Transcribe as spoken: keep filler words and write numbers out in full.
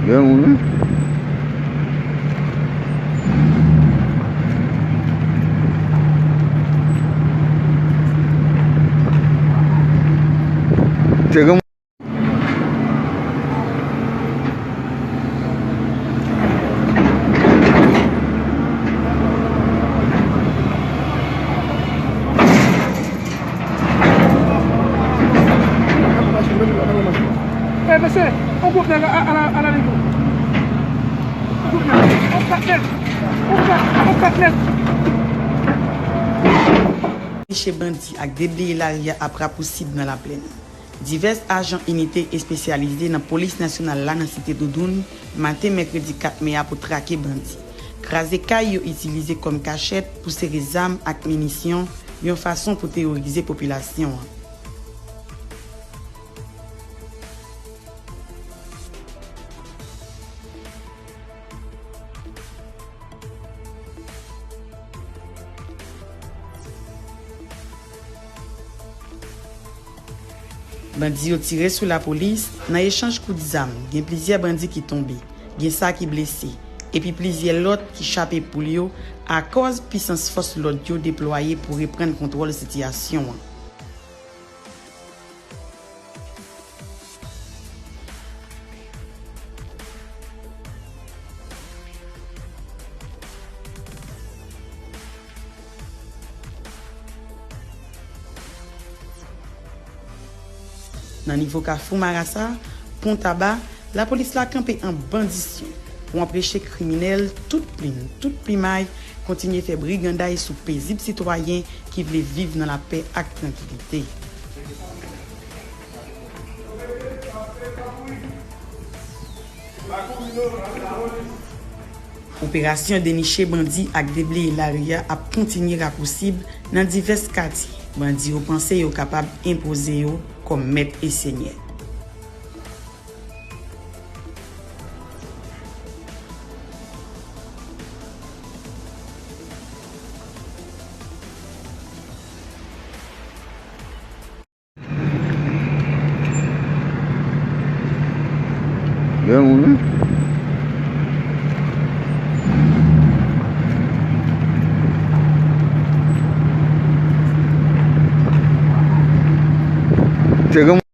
Gran moun, wi. Se gran Eh, mesye, on gwoup nèg a, a, a la, a la nèg yo. On gwoup nèg, on kat nèg, on kat, on kat nèg. Niche bandi ak debleye lari a ap rapousib nan Laplèn. Divès ajan inite espesyalize nan Polis Nasyonal la nan Site Doudoun, maten mèkredi kat me a pou trake bandi. Kraze kay yo itilize kòm kachèt pou sere zam ak minisyon, yon fason pou teworize popilasyon an. Bandi yo tire sou lapolis, nan echanj kout zam, gen plizyè bandi ki tonbe, gen sa ki blese, epi plizyè lòt ki chape poul yo akòz pisans fòs lòd yo deplwaye pou reprann kontwòl sitiyasyon an. Nan nivo Kafou Marasa, Pon Taba, lapolis la kanpe an bandisyon pou anpeche kriminèl tout plim, tout plimay kontinye fè briganday sou pezib sitwayen ki vle viv nan lapè ak trankilite. Operasyon deniche bandi ak debleye lari a ap kontinye rapousib nan divès katye. Bandi yo panse yo kapab enpoze yo kòm mèt e senyè. Gen moun, wi. Se gen